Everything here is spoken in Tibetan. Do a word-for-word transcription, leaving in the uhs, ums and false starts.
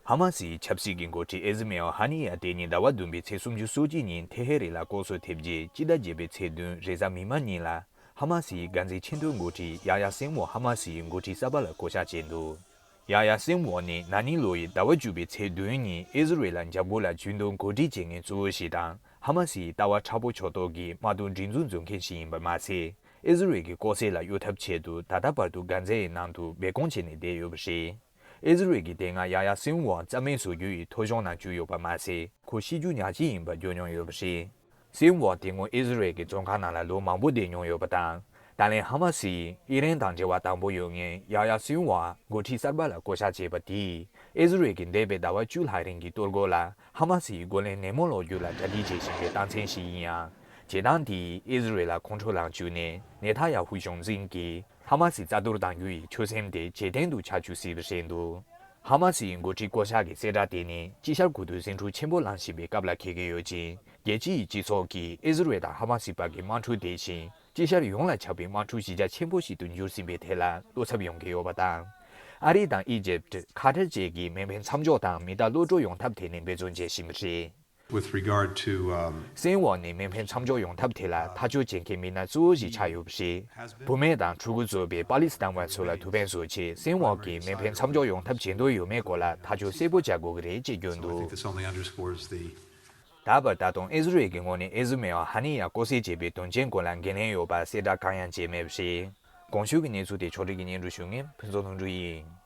ཧ་མ་སིའི་ཆབ་སྲིད་ཀྱི་འགོ་ཁྲིད་ཨི་ཟི་མེ་ཨེལ་ཧ་ནི་ཡ་དེ་ཉིན་ཟླ་བ་བདུན་པའི་ཚེས་སུམ་ཅུ་སོ་གཅིག་ཉིན་ཐེ་ཧེ་རན་ལ་ལྐོག་གསོད་ཐེབས་རྗེས་སྤྱི་ཟླ་བརྒྱད་པའི་ཚེས་བདུན་རེས་གཟའ་མིག་དམར་ཉིན་ལ། ཧ་མ་སིའི་དགའ་འཛིན་ཆེས་མཐོའི་འགོ་ཁྲིད་ཡ་ཡ་སིན་ཝར་ཧ་མ་སིའི་འགོ་ཁྲིད་གསར་པ་ལ་བསྐོ་བཞག་བྱས་འདུག་ཡ་ཡ་སིན་ཝར་ནི་ན་ནིང་ལོ་ཡི་ཟླ་བ་བཅུ་པའི་ཚེས་བདུན་ཉིན་ཨི་ཟི་རལ་ལ་འཇབ་རྒོལ་ལ་ཇུས་འདོན་གོ་སྒྲིག་བྱེད་མཁན་གཙོ་བོ་ཞིག་དང་། ཧ་མ་སིའི་ལྟ་བ་མཁྲེགས་པོ་ཕྱོགས་གཏོགས་ཀྱི་དམག་དོན་སྒྲིག་འཛུགས་འཛུགས་མཁན་ཞིག་ཡིན་པ་མ་ཟད། ཨི་ཟི་རལ་གྱི་ལྐོག་ཟ་ལ་གཡོལ་ཐབས་ཆེད་དུ་ད་ལྟ་བར་དུ་གྷ་ཛ་ཡི་ནང་དུ་སྦས་སྐུང་བྱས་ནས་བསྡད་ཡོད་པ་རེད། ཨི་ཟི་རལ་གྱི་དེ་སྔ་ཡ་ཡ་སིན་ཝར་རྩ་མེད་བཟོ་རྒྱུ་ཡི་ཐོ་གཞུང་ནང་བཅུག་ཡོད་པ་མ་ཟད། ཁོ་ཤི་རྒྱུ་ཉག་གཅིག་ཡིན་པ་བརྗོད་མྱོང་ཡོད་པ་རེད། སིན་ཝར་དེ་སྔོན་ཨི་ཟི་རལ་གྱི་བཙོན་ཁང་ནང་ལ་ལོ་མང་པོ་བསྡད་མྱོང་ཡོད་པ་དང་། ད་ལན་ཧ་མ་སིའི་ཨི་རན་དང་འབྲེལ་བ་དམ་པོ་ཡོད་མཁན་ཡ་ཡ་སིན་ཝར་འགོ་ཁྲིད་གསར་པ་ལ་བསྐོ་བཞག་བྱས་པ་དེས། ཨི་ཟི་རལ་གྱི་འདས་པའི་ཟླ་བ་བཅུ་ལྷག་རིང་གི་གཏོར་རྒོལ་ལ་ཧ་མ་སིའི་རྒོལ་ལན་ནན་མོ་སློག་རྒྱུ་ལ་གྲ་སྒྲིག་བྱེད་བཞིན་པའི་རྟགས་མཚན་ཞིག་ཡིན་ཡང་། བྱེད་སྟངས་དེས་ཨི་ཟི་རལ་ལ་ཁོང་ཁྲོ་ལངས་བཅུག་ནས་ནེ་ཐན་ཡ་ཧུ་གཞུང་འཛིན་གྱིས་ཧ་མ་སི་རྩ་གཏོར་གཏང་རྒྱུ་ཡི་ཆོད་སེམས་དེ་ཇེ་བརྟན་དུ་ཆག་བཅུག་སྲིད་པ་རེད་འདུག་ཧ་མ་སིའི་འགོ་ཁྲིད་བསྐོ་བཞག་གི་གསལ་བསྒྲགས་དེ་ནི་དཀྱིལ་ཤར་གོ་ཐོས་ཟིང་འཁྲུག་ཆེན་པོ་ལངས་བཞིན་པའི་སྐབས་ལ་འཁེལ་གྱི་ཡོད་ཅིང་། རྒྱལ་སྤྱི་ཡི་སྤྱི་ཚོགས་ཀྱིས་ཨི་ཟི་རལ་དང་ཧ་མ་སི་བར་གྱི་དམག་འཁྲུག་དེ་བཞིན་དཀྱིལ་ཤར་ཡོངས་ལ་ཁྱབ་པའི་དམག་འཁྲུག་གཞི་རྒྱ་ཆེན་པོ་ཞིག་ཏུ་འགྱུར་སྲིད་པའི་ཐད་ལ་བློ་འཚབ་ཡོང་གི་ཡོད་པ་དང་། ཨ་རི་དང་ཨི་ཇིབ། ཁ་ཐར་བཅས་ཀྱིས་མེ་འཕེན་མཚམས་འཇོག་དང་མི་རྟག་གློད་གྲོལ་ཡོང་ཐབས་ཐད་ནས་འབད་བརྩོན་བྱེད་བཞིན་པ་རེད། With regard to, um, སིན་ཝར་ནི་མེ་འཕེན་མཚམས་འཇོག་ཡོང་ཐབས་དེ་ལ་ཐག་གཅོད་བྱེད་མཁན་མི་སྣ་གཙོ་བོ་ཞིག་ཆགས་ཡོད་པ་རེད། བུད་མེད་དང་ཕྲུ་གུ་གཙོས་པའི་པ་ལི་སི་ཐན་བ་ཚོ་ལ་ཐུགས་ཕན་གསོས་ཆེད་སིན་ཝར་གྱིས་མེ་འཕེན་མཚམས་འཇོག་ཡོང་ཐབས་བྱེད་འདོད་ཡོད་མེད་སྐོར་ལ་ཐག་གཅོད་གསལ་པོ་བྱ་དགོས་ཀྱི་རེད་ཅེས་བརྗོད་འདུག་ད་བར་ད་དུང་ཨི་ཟི་རལ་གྱི་ངོས་ནས་ཨི་ཟི་མེ་ཨེལ་ཧ་ནི་ཡ་ལྐོག་བསད་བྱས་པའི་དོན་རྐྱེན་སྐོར་ལ་འགན་ལེན་ཡོད་པ་གསལ་བསྒྲགས་གང་ཡང་བྱས་མེད་པ་རེད། གོང་ཞུས་ཀྱི་གནས་ཚུལ་དེ་ཕྱོགས་སྒྲིག་གིས་སྙན་སྒྲོན་ཞུ་མཁན་ཕུན་ཚོགས་ལྷུན་གྲུབ་ཡིན།